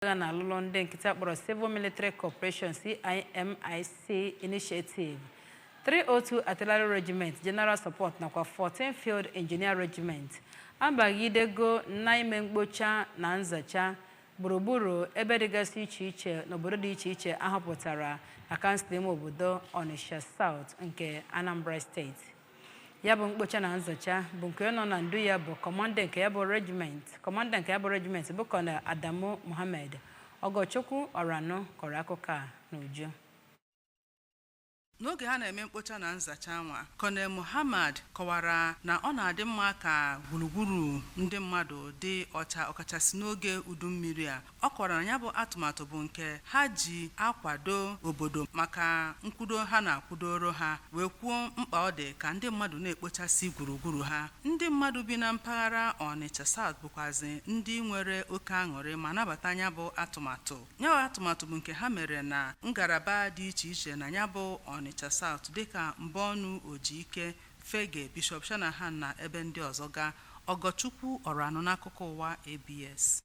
Agha na alụlụ ndị nkịtị akpọrọ Civil Military Corporation, CIMIC Initiative, 302 Artillery Regiment General Support nakwa 14 Field Engineer Regiment abagidego na ime mkpocha na nzacha gburugburu ebe dịgasị iche iche n'obodo dị iche iche ahọpụtara na kansụl ime obodo Onitsha South nke Anambra Steeti. Ya bụ mkpocha na nzacha bụ nke nọ na ndu ya bụ kọmanda nke ya bụ regiment, kọmanda nke ya bụ regiment bụ Colonel Adamu Muhammad. Ọgọchukwu Ọranụ kọrọ akụkọ a n'uju. N'oge ha na-eme mkpocha na nzacha nwa, Colonel Muhammad kọwara na ọ na-adị mma ka gburugburu ndị mmadụ dị ọcha, ọkachasị n'oge udu mmiri a. Ọ kọwara na ya bụ atụmatụ bụ nke ha ji akwado obodo maka nkwudo ha na-akwudoro ha, wee kwuo mkpa ọ dị ka ndị mmadụ na-ekpochasị gburugburu ha. Ndị mmadụ bi na mpaghara Onitsha South bụkwazi ndị nwere oke aṅụrị ma nabata ya bụ atụmatụ. Ya bụ atụmatụ bụ nke ha mere na ngalaba dị iche iche na ya bụ Onitsha South, dịka Mbọnụ, Ojiike, Fege, Bishop Shanahan na ebe ndị ọzọ. Gaa Ọgọchukwu Ọranụ n'akụkọ ụwa ABS.